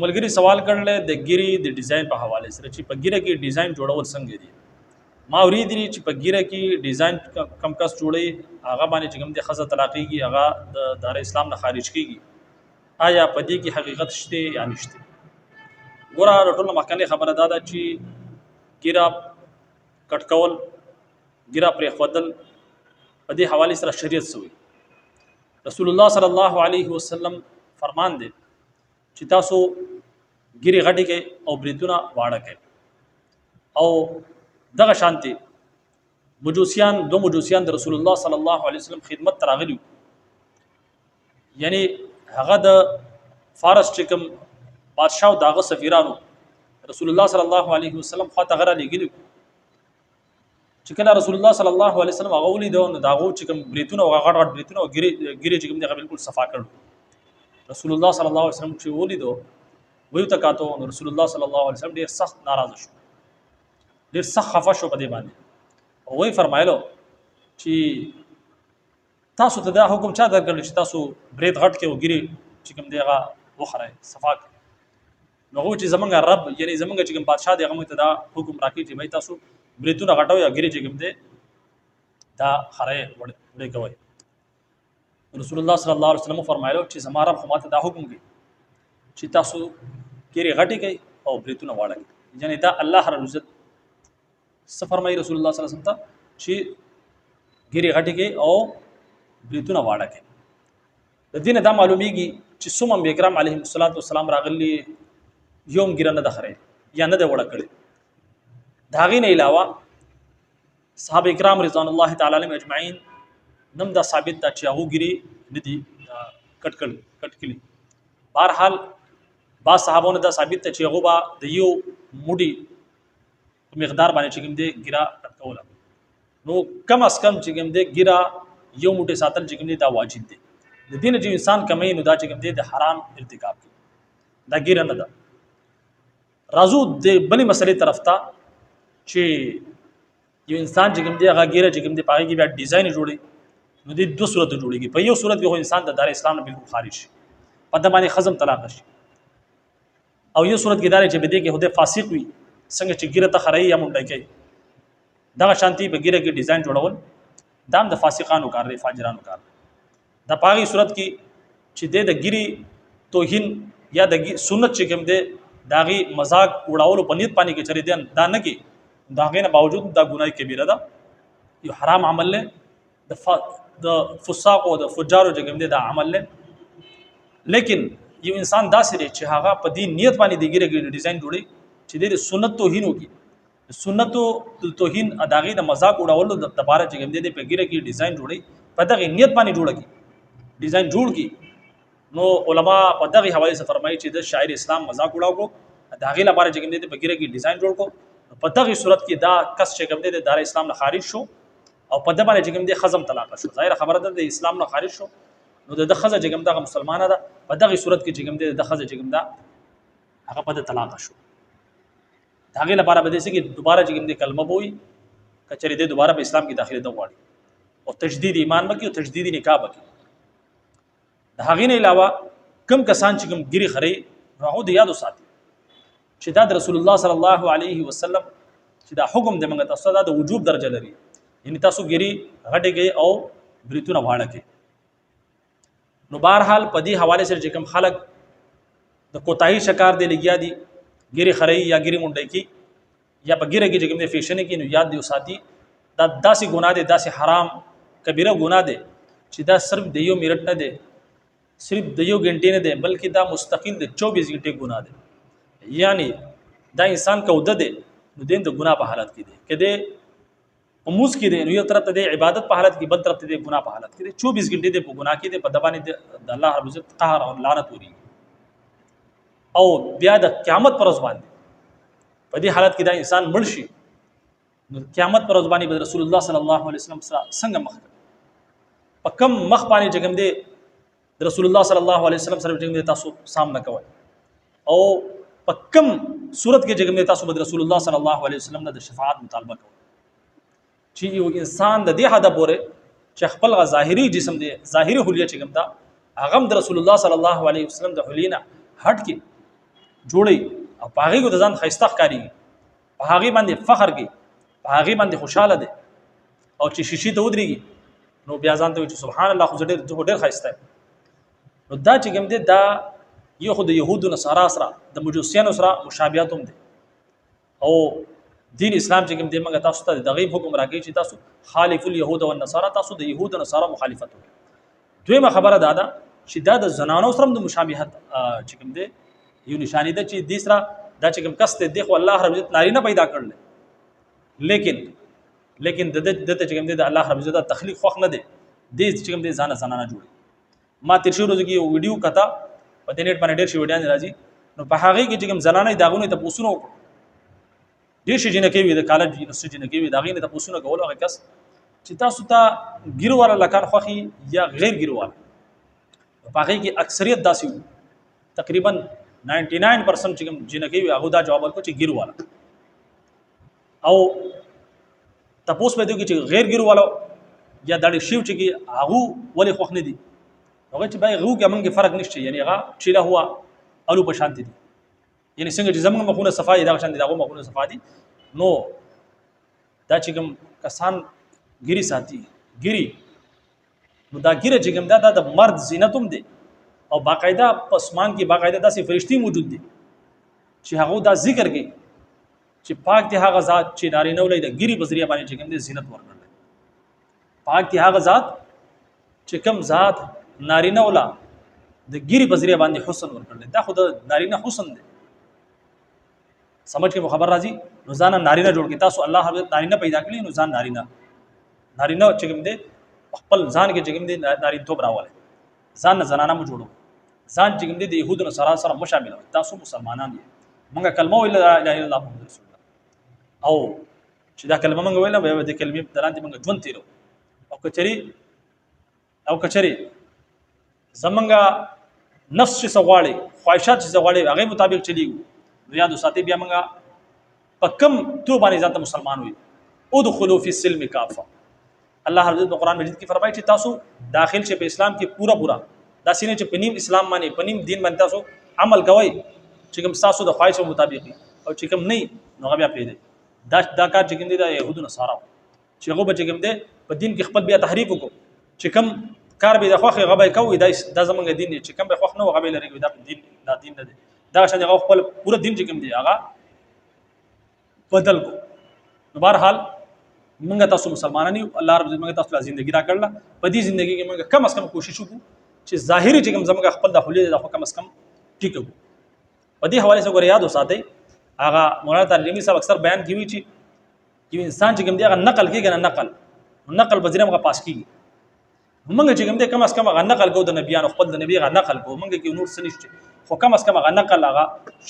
ملګری سوال کړل د ګيري د ډیزاین په حواله سره چې په ګیره کې ډیزاین جوړول څنګه دي. ما اوریدلی چې په ګیره کې ډیزاین کم کس جوړي هغه باندې چې کوم د خزه طلاقيږي، هغه د دار اسلام نه خارج کیږي. آیا په دې کې حقیقت شته یا نشته؟ ګوره، د ټولو مخکنۍ خبره دا ده چې ګیره کټ کول، ګیره پرې خودل، په دې حواله سره شریعت سوی. رسول الله صلی الله علیه وسلم فرمان دی چې تاسو ګیرې غټې کړئ او بریتونه واړه کړئ. او دغه شانتي مجوسیان، دو مجوسیان د رسول الله صلی الله علیه وسلم خدمت ته راغلي، یعنی هغه د فارس چې کوم بادشاہ او داغه سفیرانو رسول الله صلی الله علیه وسلم خواته غره لېږلي. چې کله رسول الله صلی الله علیه وسلم هغه ولید نو داغو چې کوم بریتونه او غټ غټ بریتونه او ګری ګری چې کوم دغه بالکل صفا کړ. رسول الله صلی الله علیه وسلم چې ولید ویو تکاتو، نو رسول الله صلی الله علیه وسلم ډیر سخت ناراض شو، ډیر سخت خفه شو په دې باندې، او وی فرمایلو چې تاسو ته دا حکم چا درکړ چې تاسو برید غټ کې او ګری چې کوم دیغه وخره صفا کړ؟ نو هغه چې زمونږ رب، یعنی زمونږ چې کوم بادشاہ دی، هغه موږ ته دا حکم راکړي چې بھائی تاسو بریتونه غټو یا ګری چې کوم دی دا خره وړي کوي. رسول الله صلی الله علیه وسلم فرمایلو چې زما رب خو ماته دا حکم کوي چې تاسو ګری غټي کوي او بریتونه واړه کوي. یعنی دا الله رب عزت څه فرمایي رسول الله صلی الله علیه وسلم ته چې ګری غټي کوي او بریتونه واړه کوي. د دین دا معلومیږي چې څوم انبیاء کرام علیهم الصلاۃ والسلام راغلي، یوم ګیره نه دخره یا نه د وړه کړي. د هغې نه علاوه صحابه کرام رضوان الله تعالی علیهم اجمعین نم دا ثابت ده چې هغه ګری نه دي کټ کړ کټ کړي. بهرحال با صحابونو دا ثابت ده چې هغه با د یو موډي په مقدار باندې چې کوم دی ګیره کټ کوله. نو کم از کم چې کوم دی ګیره یو موټی ساتل چې کوم دی دا واجب دی. د دین چې انسان کمی نو دا چې کوم دی د حرام ارتکاب کوي، دا ګیره نه ده. راځو د بلې مسلې طرف ته چې یو انسان چې کوم دی هغه ګیره چې کوم دی پاره کې بیا ډیزاین جوړي، نو د دوه صورت جوړیږي. په یو صورت کې خو انسان د دار اسلام نه بالکل خارج شي، په د باندې خزم طلاق شي. او یو صورت کې دار چې بده کې خدای فاسق وي، څنګه چې ګیره ته خړی یا مونډه کوي، دغه شانتي په ګیره کې ډیزاین جوړول دام د فاسقانو کار دی، فاجرانو کار دی. د پاغي صورت کې چې د ګیری توهین یا د سنت چې کوم دی داغي مذاق وړاولو په نیت باندې کې چری دی دا نه کې، دا غینه باوجود دا ګناه کبیره ده، یو حرام عمل له د د فساق او د فجارو چې کوم دی دا عمل له. لیکن یو انسان داسې دی چې هغه په دې نیت باندې د ګیره کې ډیزاین جوړي چې د سنت توهین وکړي، سنتو توهین اداغي د مذاق وړاولو د لپاره چې کوم دی په ګیره کې ډیزاین جوړي، په دغه نیت باندې جوړ کی ډیزاین جوړ کی، نو علما په دغه حواله سره فرمایي چې د شاعر اسلام مذاق وړاو کو، د هغې لپاره چې کوم دی په ګیره کې ډیزاین جوړ کو، په دغه صورت کې دا کس چې کوم دی د دار اسلام نه خارج شو او په د باندې چې کوم دی خزم طلاق شو. ظاهر خبره ده د اسلام نه خارج شو نو د خزه چې کوم دغه مسلمانه ده، په دغه صورت کې چې کوم دی د خزه چې کوم ده هغه په طلاق شو. د هغې لپاره به دې څه کې دوباره چې کوم دی کلمه بوي کچرې دې دوباره په اسلام کې داخلي ده غواړي او تجدید ایمان بکی او تجدید نکاح بکی. د هغې نه علاوه کم کسان چې کوم ګری خري نو هغه د یادو ساتي چې دا د رسول الله صلی الله علیه وسلم چې دا حکم د موږ تاسو دا د وجوب درجه لري، یعنی تاسو ګری غټه کې او بریتونه واړه کې. نو بهرحال په دې حواله سره چې کوم خلک د کوتاهی شکار دی لګیا دي، ګری خري یا ګری مونډه کی یا په ګیره کې چې کوم دی فیشن کې، نو یاد دی وساتي دا داسې ګناه دی، داسې حرام کبیره ګناه دی چې دا صرف د یو منټ نه دی، صرف د یو غنټې نه دی، بلکې دا مستقل د 24 غنټې ګناه دی. یعنی دا انسان کو ده دی نو دین د ګناه په حالت کې دی، کده په موس کې دی نو یو طرف ته دی عبادت په حالت کې، بل طرف ته دی ګناه په حالت کې دی، 24 غنټې دی په ګناه کې دی، په دبانې د الله رب عزت قهر او لعنت وري او بیا د قیامت پر ورځ باندې په دې حالت کې دا انسان مړ شي نو قیامت پر ورځ باندې به رسول الله صلی الله علیه وسلم سره څنګه مخ په کم مخ باندې چې کوم دی د رسول الله صلی الله علیه وسلم سره چې کوم دی تاسو سامنا کوئ، او په کم صورت کې چې کوم دی تاسو به رسول الله صلی الله علیه وسلم نه د شفاعت مطالبه کوئ؟ چې یو انسان د دې حد پورې چې خپل ظاهري جسم دی، ظاهري حلیه چې کوم ده، هغه د رسول الله صلی الله علیه وسلم د حلینا هټ کې جوړي او په هغه کې د ځان خسته ښکاری، په هغه باندې فخر کوي، په هغه باندې خوشاله دی، او چې شیشې ته ودرېږي نو بیا ځان ته وایي چې سبحان الله، خو زه ډېر ډېر ښایسته یم. نو دا چې کوم دی، دا یو خو د یهودو نصارا سره، د مجوسیانو سره مشابهت هم دی، او دین اسلام چې کوم دی موږ تاسو ته د غیب حکم راکوي چې تاسو خالف اليهود والنصارى، تاسو د یهود او نصارا مخالفت وکړئ. دویمه خبره دا ده چې دا د زنانو سره د مشابهت چې کوم دی یو نشانی ده چې دې سره دا چې کوم کس دی، دی خو الله رب عزت نارینه پیدا کړل، لیکن د د چې کوم دی د الله رب عزت تخلیق خوښ نه دی، دې چې کوم دی ځانه زنانه جوړي. ما تیر شو ورځو کې یو ویډیو کته، په دې نت باندې ډېر شي ویډیوان راځي، نو په هغه کې چې کوم زنانه داغونه ته پوسونه وکړو، ډېر شي جنکې وي، د کالج یونیورسيټي جنکې وي، داغې نه تاسو نه کول هغه کس چې تاسو ته ګیرو والا لکان خوخي یا غیر ګیرو والا؟ په هغه کې اکثریت داسې وو، تقریبا 99% چې کوم جنکې وي هغه دا جواب ورکړ چې ګیرو والا، او تپوس به دی چې غیر ګیرو والا یا دړې شیو چې هغه ولې خوښ نه دي؟ هغه چې بای غو کې موږ فرق نشته، یعنی هغه چې له هوا الو په شان دي، یعنی څنګه چې زموږ مخونه صفا دي دغه شان دي دغه مخونه صفا دي. نو دا چې کوم کسان ګری ساتي ګری، نو دا ګیره چې کوم دا د مرد زینت هم دی، او باقاعده پسمان کې باقاعده داسې فرشتي موجود دي چې هغه دا ذکر کوي چې پاک دی هغه ذات چې نارینه ولې د ګری په ذریعہ باندې چې کوم دی زینت ورکړل. پاک دی هغه ذات چې کوم ذات نارینه ولا د ګری په ذریعہ باندې حسن ورکړل. دا خو د نارینه حسن دی، سمجھ کې خبر راځي؟ نو ځان نارینه جوړ کی، تاسو الله حضرت نارینه پیدا کړی، نو ځان نارینه نارینه چې کوم دی خپل ځان کې چې کوم دی نارینه توب راولي، ځان نه زنانه مو جوړو، ځان چې کوم دی د يهودو نصارا سره مشابه. تاسو مسلمانان یې، موږ کلمه ویل لا اله الا الله محمد رسول الله، او چې دا کلمه موږ ویله به د کلمې دلاندې موږ ژوند تیرو، او کچری زمونږه نفس چې غواړي، خواهشات چې غواړي، هغه مطابق چلیږو، نو یاد وساتئ بیا موږ په کم تو باندې ځان ته مسلمان وي. ادخلوا فی السلم کافه، الله رب عزت په قرآن مجید کې فرمایي چې تاسو داخل شئ په اسلام کې پورا پورا، دا سینه چې په نیم اسلام باندې، په نیم دین باندې تاسو عمل کوئ چې کوم تاسو د خواهش مطابق، او چې کوم نه، نو هغه بیا پرېږدئ. دا کار چې کوم دی دا يهودو نصارا چې هغه به چې کوم دی په دین کې خپل بیا تحریف وکړو، چې کوم کار به د خوښې هغه به کوي، دا زمونږ دین دی، چې کوم به خوښ نه هغه به لري، دا دین دا دین نه دی. دا شان هغه خپل پوره دین چې کوم دی هغه بدل کو. نو بهرحال موږ تاسو مسلمانان یو، الله رب موږ تاسو له ژوندۍ راکړله، په دې ژوندۍ کې موږ کم از کم کوشش وکړو چې ظاهري چې کوم زموږ خپل د حلیه د خو کم از کم ټیک وکړو. په دې حواله سره یاد وساتئ، هغه مولانا طالب صاحب اکثر بیان کوي چې یو انسان چې کوم دی هغه نقل کیږي، نه نقل نقل په ذریعه هغه پاس کیږي. موږ چې کوم دی کم از کم هغه نقل کو د نبیانو، خپل د نبی هغه نقل کو، موږ کې نور څه نشته، خو کم از کم هغه نقل هغه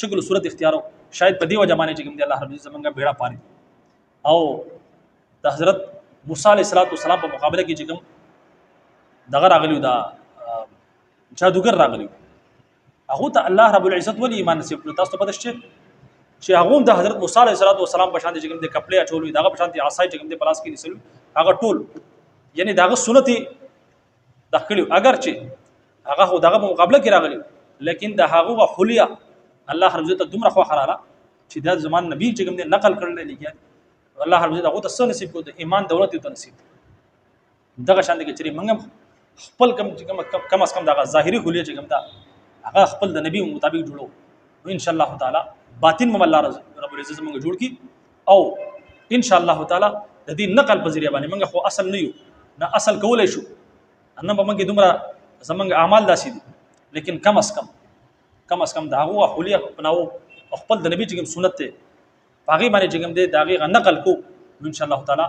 شکل او صورت اختیارو، شاید په دې وجه باندې چې کوم دی الله رب عزت زمونږ بیړه پاري. او د حضرت موسی علیه السلام په مقابله کې چې کوم دغه راغلی، دا جادوګر راغلی، هغه ته الله رب العزت ولی ایمان نصیب کړو؟ تاسو ته پته شته چې هغه د حضرت موسی علیه السلام په شان چې کوم د کپڑے اچولې، دغه په شان دي عصای چې کوم د پلاس کې نیسل، هغه ټول یعنی دغه سنت د کړیو، اگر چې هغه خو دغه په مقابله کې راغلی، لیکن د هغه حلیه الله رب عزت دومره خو خراله چې د زمان نبی چې کوم دی نقل کړل لګیا، الله رب عزت هغه ته څه نصیب کو؟ د ایمان دولت ته نصیب. دغه شان دي چې موږ خپل کم کم کم از کم دغه ظاهري حلیه چې کوم دا هغه خپل د نبی مطابق جوړو، نو ان شاء الله تعالی باطن مم الله رب العزت موږ جوړ کی، او ان شاء الله تعالی د دې نقل په ذریعہ باندې موږ خو اصل نه یو، نه اصل کولای شو، نه به موږ دومره زمونږ اعمال داسې دي، لیکن کم از کم د هغه حلیه پناو خپل د نبی چې کوم سنت ته په هغې باندې چې کوم دی د هغې نقل کو، نو ان شاء الله تعالی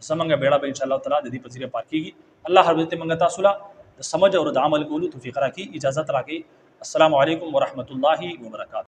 زمونږ بیړه به ان شاء الله تعالی د دې په ذریعه پاک کیږي. الله رب عزت موږ تاسو له د سمج او د عمل کولو توفیق راکړي. اجازه راکړي. السلام علیکم ورحمت الله وبرکاته.